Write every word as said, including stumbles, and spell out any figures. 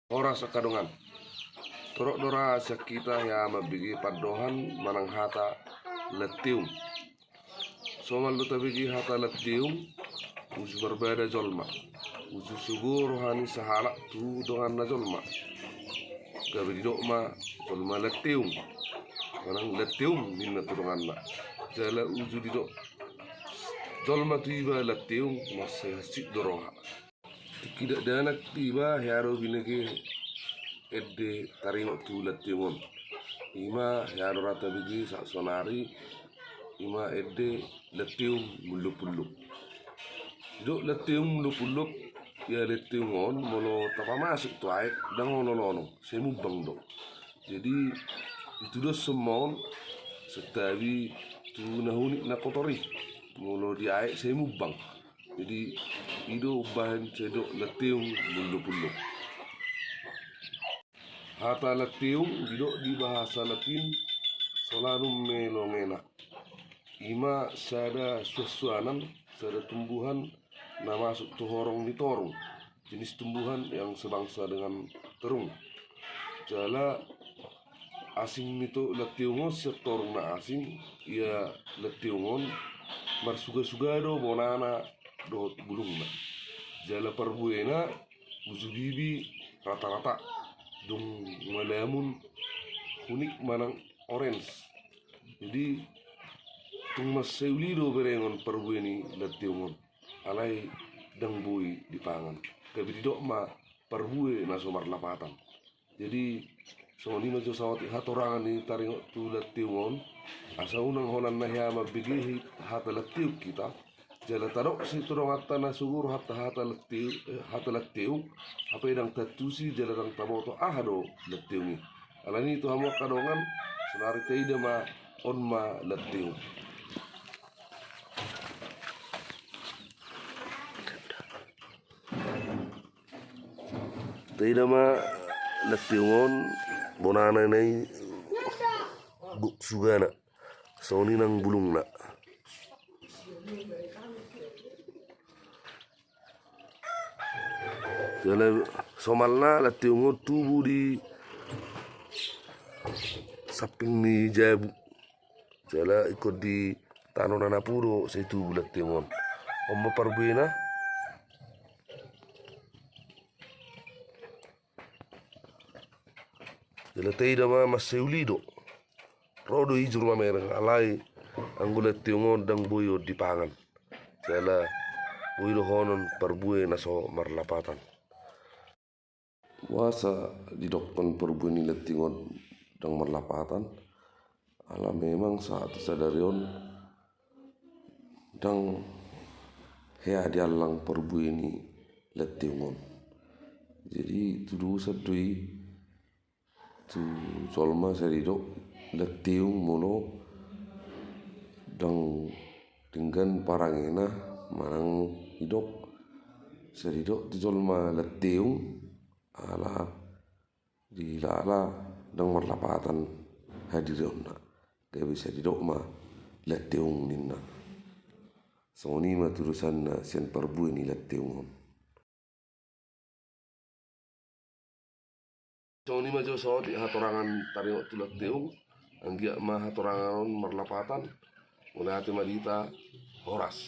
Horas angka dongan. Torop do ra sian hita hea mambege pandohan manang hata lanteung. Somal do tabege hata lanteung, uju marbada jolma, uju sogo roha ni sahalak tu donganna jolma. Gabe didok ma jolma lanteung manang lanteung ninna tu donganna. Jala uju didok jolma tu iba lanteung mansai hansit do roha. Tingki dakdanak iba hea do binege ende taringot tu lanteung on. Ima hea do ra tabege sahat sonari, ima ende lanteung mullup-ullup. Didok lanteung mullup-ullup, ia lanteung on molo tapamasuk tu aek ndang olo lonong, sai mumbang do. Jadi ditudoshon ma on santabi tu na hunik na kotor i, molo di aek sai mumbang. Jadi i do umbahen sai didok lanteung mullup-ullup. Hata lanteung didok di bahasa Latin Solanum melongena. Ima sada suansuanan, sada tumbuhan na masuk tu horong ni torung, jenis tumbuhan yang sebangsa dengan terung. Jala asing ni lanteung on sian torung na asing, ia lanteung on marsuga-suga do bonana dohot bulungna. Jala parbuena uju bibi rata-rata, dung malamun hunik manang orange. Jadi tung mansai uli do berengon parbue ni lanteung on, alai ndang boi dipangan. Gabe didok ma parbue na so marlapatan. Jadi songon i ma jo saotik hatorangan ni taringot tu lanteung on. Asa unang holan na hea mambege hata lanteung hita, jala tadok si tu donganta na sogo rohanta hata lanteung, eh, hata lanteung, hape ndang taantusi jala ndang taboto aha do lanteung i. Alani i tu hamu angka dongan, sonari taida ma, on ma lanteung. Taida ma lanteung on, bonana na i gok sugana, songon i nang bulungna. Jala somalna lanteung on tubu di samping ni jabu. Jala ingkon di tano na napu do sai tubu lanteung on. On ma parbuena. Jala taida ma mansai uli do. Ro do ijur mamereng, alai anggo lanteung on ndang boi on dipangan. Jala boi dohonon parbue na so marlapatan. Boasa didokkon parbue ni lanteung on ndang marlapatan? Ala memang sahat tu sadari on ndang hea diallang parbue ni lanteung on. Jadi tudosan do i tu jolma sai didok lanteung molo ndang denggan parangena, manang didok sai didok tu jolma lanteung ala dilala ndang marlapatan hadirionna, gabe sai didok ma lanteung ninna. Songon i ma tudosanna sian parbue ni lanteung on. Songon i ma jo saotik hatorangan taringot tu lanteung. Anggiat ma hatorangan on marlapatan. Mauliate ma di hita. Horas.